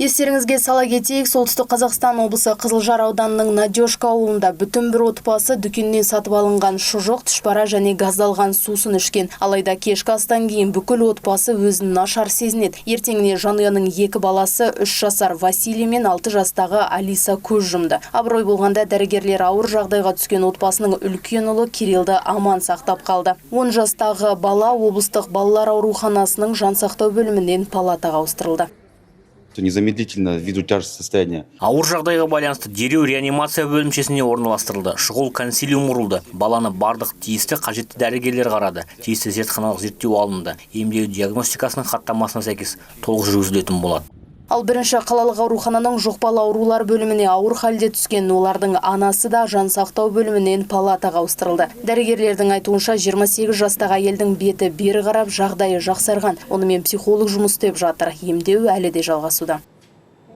Естеріңізге сала кетейік, Солтүстік Қазақстан облысы Қызылжар ауданының Надежка ауылында бүтін бір отбасы дүкеннен сатып алынған шұжық, тұшпара және газдалған сусын ішкен. Алайда кешкі астан кейін бүкіл отбасы өзін нашар сезінеді. Ертеңіне жанұяның екі баласы, 3 жасар Василий мен 6 жастағы Алиса көз жұмды. Абырой болғанда, дәрігерлер ауыр жағдайға түскен отбасының үлкен ұлы Кириллді аман сақтап қалды. 10 жастағы бала облыстық балалар ауруханасының жансақтау бөлімінен палатаға ауыстырылды. Незамедлительно, ввиду тяжести состояния. Ауыр жағдайға байланысты дереу реанимация бөлімшесіне орналастырылды. Шұғыл консилиум құрылды. Баланы барлық тиісті, қажетті дәрігерлер қарады. Тиісті зертханалық зерттеу алынды. Емдеу диагностикасының хаттамасына сәйкес толық жүргізілетін болады. Ал бірінші қалалық аурухананың жұқпалы аурулар бөліміне ауыр халде түскен олардың анасы да жансақтау бөлімінен палатаға ауыстырылды. Дәрігерлердің айтуынша, 28 жастағы әйелдің беті бері қарап, жағдайы жақсарған. Онымен психолог жұмыс істеп жатыр. Емдеу әлі де жалғасуда.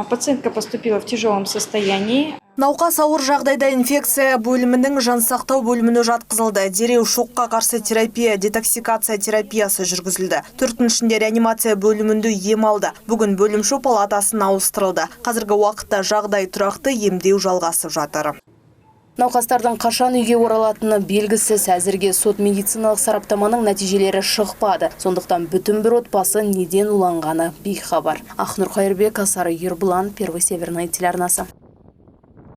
Пациентка поступила в тяжелом состоянии. Науқас ауыр жағдайда инфекция бөлімінің жансақтау бөліміне жатқызылды. Дереу шокқа қарсы терапия, детоксикация терапиясы жүргізілді. 4 күн ішінде реанимация бөлімінде ем алды. Бүгін бөлімше палатасына ауыстырылды. Қазіргі уақытта жағдай тұрақты, емдеу жалғасып жатыр. Науқастардың қашан үйге оралатыны белгісіз. Әзірге сот медициналық сараптаманың нәтижелері шықпады. Сондықтан бүтін бір отбасы неден уланғаны бейхабар. Ақнұр Қайырбек, Асары Ербұлан, Первый Северный телеарнасы.